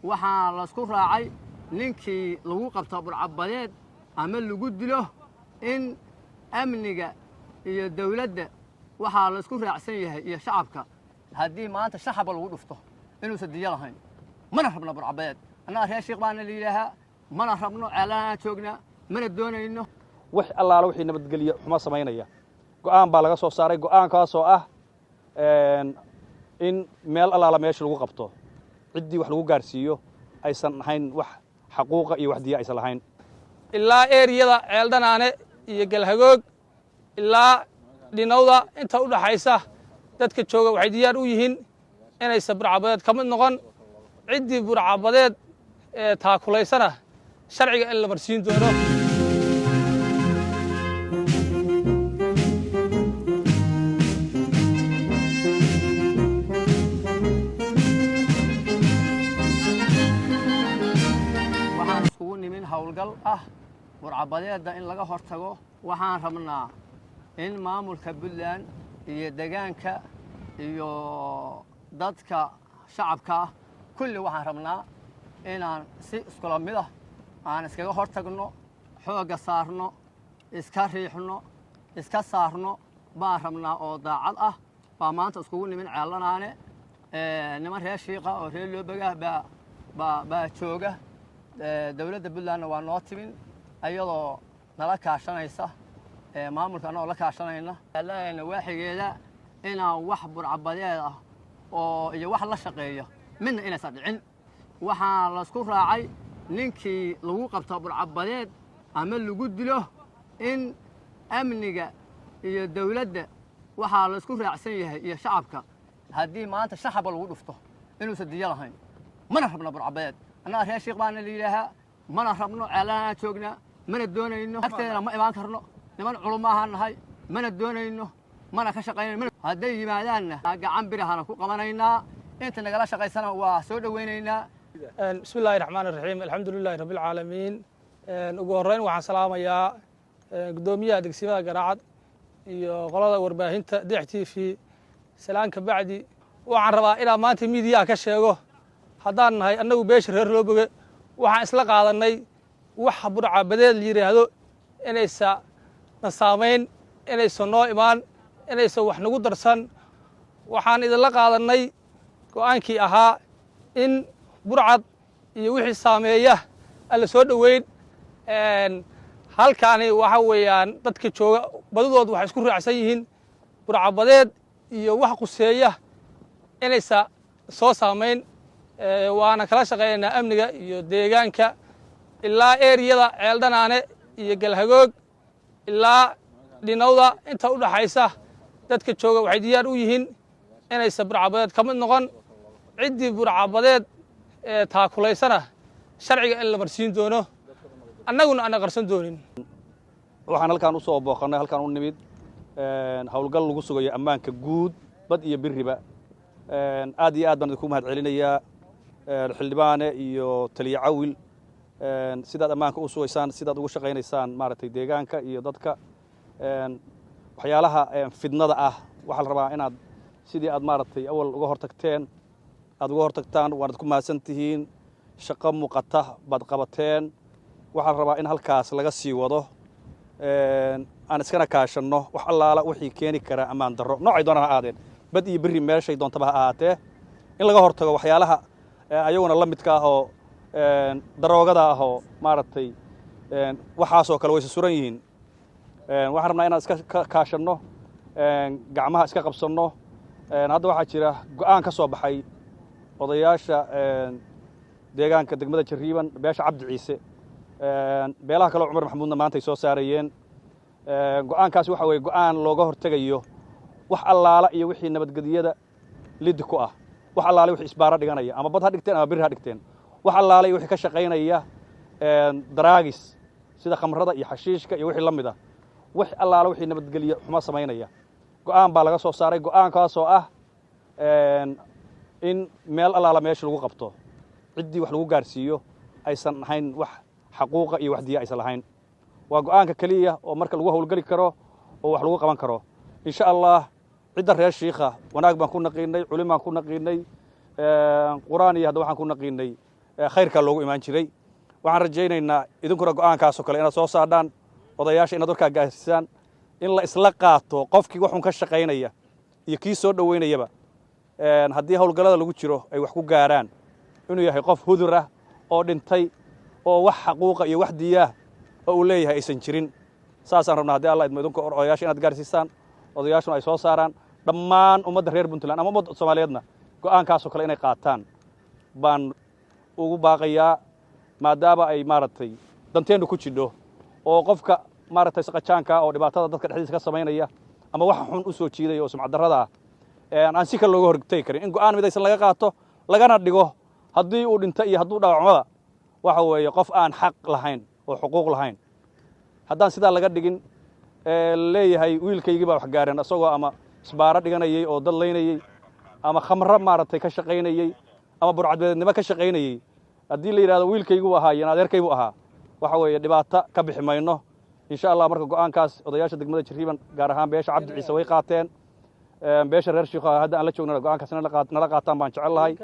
Waxaa laysku raacay ninkii lagu qabto burcadbadeed ama lagu dilo in amniga iyo dawladda, waxaa laysku raacsan yahay iyo shacabka, haddii maanta shaxaba lagu dhufto inuusan diyo lahayn. Mana rabno burcadbadeed. Annaga reer Shiikh baana la yidhaahaa. Mana rabno, ceelanaan joognaa, mana doonayno. Wax allaala wixii nabadgelye xumo samaynaya, go'aan baa laga soo saaray, go'aankaasoo ah in meel allaala meesha lagu qabto, ciddii wax lagu gaarsiiyo aysan ahayn wax xaquuqa iyo wax diya aysan lahayn. Ilaa eeriyada Ceeldhanaane iyo Galhagoog ilaa Dhinowda inta u dhaxaysa, dadka jooga waxay diyaar u yihiin inaysan burcabadeed ka mid noqon. Ciddii burcabadeed ee taakulaysana sharciga in la marsiin doono. Waxaan iskugu nimin howlgal ah burcabadeedda in laga hor tago. Waxaan rabnaa in maamulka Puntland iyo degaanka iyo dadka shacabka ah kulli, waxaan rabnaa inaan si iskula mid ah aan iskaga hor tagno, xoogga saarno, iska riixno, iska saarno baan rabnaa oo daacad ah. Baa maanta iskugu nimin Ceellanaane. Niman reer Shiiqa oo reer Loobaga baa jooga. Dowladda Puntlandna waa noo timin ayadoo nala kaashanaysa, maamulka annagoo la kaashanayna waaxigeeda, inaan wax burcabadeed ah oo iyo wax la shaqeeya midna inaysan dhicin. Waxaa laysku raacay ninkii lagu qabto burcadbadeed ama lagu dilo in amniga iyo dawladda, waxaa laysku raacsan yahay iyo shacabka, haddii maanta shaxaba lagu dhufto inuusan diyo lahayn. Mana rabno burcadbadeed. Annaga reer Shiikh baana la yidhaahaa. Mana rabno, ceelanaan joognaa, mana doonayno, agteedana ma imaan karno. Niman culumaahaan nahay, mana doonayno, mana ka shaqaynayno. Hadday yimaadaanna gacan birahana ku qabanaynaa. Inta nagala shaqaysana waa soo dhowaynaynaa. Bismi illaahi raxmaan iraxiim, alxamdu lilahi rabbi alcaalamiin. Ugu horreyn waxaan salaamayaa guddoomiyaha degsimada Garaacad iyo qolada warbaahinta Dex TV. Salaan ka bacdi, waxaan rabaa inaan maanta miidiyaha ka sheego, haddaan nahay annagu beesha reer Looboge, waxaan isla qaadanay waxa burcabadeed la yidhaahdo inaysa na saamayn, inaysan noo imaan, inaysan wax nagu darsan. Waxaan idinla qaadannay go'aankii ahaa in burcad iyo wixii saameeya aan la soo dhoweyn. Halkaani waxa weeyaan dadka jooga badidood waxay isku raacsan yihiin burcabadeed iyo wax quseeya inaysa soo saamayn. Waana kala shaqaynaynaa amniga iyo deegaanka ilaa eeriyada Ceeldhanaane iyo Galhagoog ilaa Dhinowda inta u dhaxaysa, dadka jooga waxay diyaar u yihiin inaysan burcabadeed ka mid noqon. Ciddii burcabadeed ee taakulaysana sharciga in la marsiin doono, annaguna aana qarsan doonin. Waxaan halkaan u soo booqannay, halkaan u nimid howlgal lagu sugayo ammaanka guud, bad iyo biriba. Aad iyo aad baan idinku mahad celinayaa, xildhibaane iyo taliye Cawil, sidaad ammaanka u sugaysaan, sidaad ugu shaqaynaysaan maaragtay deegaanka iyo dadka. Waxyaalaha fidnada ah waxaa la rabaa inaad sidii aad maaragtay awal uga hortagteen aad uga hortagtaan. Waanad ku mahadsan tihiin, shaqo muuqata baad qabateen. Waxaa la rabaa in halkaas laga sii wado, aan iskana kaashanno wax allaala wixii keeni kara ammaan darro, noocay doonaan ha ahaadeen, bad iyo berri meeshay doontaba ha ahaatee, in laga hortago waxyaalaha ayaguna la midka ah oo daroogada ah oo maaragtay waxaasoo kale wayse suran yihiin. Waxaan rabnaa inaan iska kaashanno, gacmaha iska qabsanno. Hadda waxaa jira go'aan ka soo baxay odayaasha deegaanka degmada Jariiban, beesha Cabdi Ciise, beelaha kaleo Cumar Maxamuudna maanta ay soo saarayeen. Go'aankaasi waxa weeye go'aan looga hortegayo wax allaala iyo wixii nabadgelyada lidi ku ah, wax allaala wixii isbaaro dhiganaya, ama bad ha dhigteen ama biri ha dhigteen, wax allaala iyo wixii ka shaqaynaya drugs sida khamrada iyo xashiishka iyo wixii la mid ah, wax allaala wixii nabadgelye xumo samaynaya. Go'aan baa laga soo saaray, go'aankaasoo ah in meel allaala meesha lagu qabto, ciddii wax lagu gaarsiiyo aysan ahayn wax xaquuqa iyo wax diya aysan lahayn. Waa go'aanka keliya oo marka lagu howlgeli karo oo wax lagu qaban karo, insha Allah. Cidda reer Shiikha wanaag baan ku naqiinay, culimaan ku naqiinay, qur-aan iyo hadda waxaan ku naqiinay. Khayrkaa loogu imaan jiray. Waxaan rajaynaynaa idinkuna go'aankaasoo kale inaad soo saadhaan, odayaasha inaad warkaa gaarsiisaan, in la isla qaato qofkii waxun ka shaqaynaya iyo kii soo dhoweynayaba, haddii howlgallada lagu jiro ay wax ku gaaraan, inuu yahay qof hudur ah oo dhintay oo wax xaquuqa iyo wax diyaah oo uu leeyahay aysan jirin. Saasaan rabnaa, haddii Alla idmo, idinku odayaasha inaad gaarsiisaan, odayaashuna ay soo saaraan. Dhammaan ummadda reer Puntland ama ummadda Soomaaliyeedna go'aankaasoo kale inay qaataan baan ugu baaqayaa, maadaama ay maaragtay danteennu ku jidho oo qofka maaragtay saqajaanka oo dhibaatada dadka dhexdiisa ka samaynaya ama waxa xun u soo jiidaya oo sumcaddarrada ah aan si kale looga hortegi karin, in go'aan midaysan laga qaato, lagana dhigo haddii uu dhinto iyo hadduu dhaawacmada waxa weeye qof aan xaq lahayn oo xuquuq lahayn. Haddaan sidaa laga dhigin, leeyahay wiilkaygii baa wax gaareen, isagoo ama isbaaro dhiganayey oo dad laynayey ama khamro maaragtay ka shaqaynayey ama burcadbeednimo ka shaqaynayey, haddii la yidhahdo wiilkayguu ahaa iyo adeerkaybuu ahaa, waxa weeye dhibaato ka bixi mayno, insha Allah. Marka go'aankaas odayaasha degmada Jariiban, gaar ahaan beesha Cabdi Ciise, way qaateen. Beesha reer Shiikho hadda aan la joognana go'aankaas nala qaataan baan jecel lahay.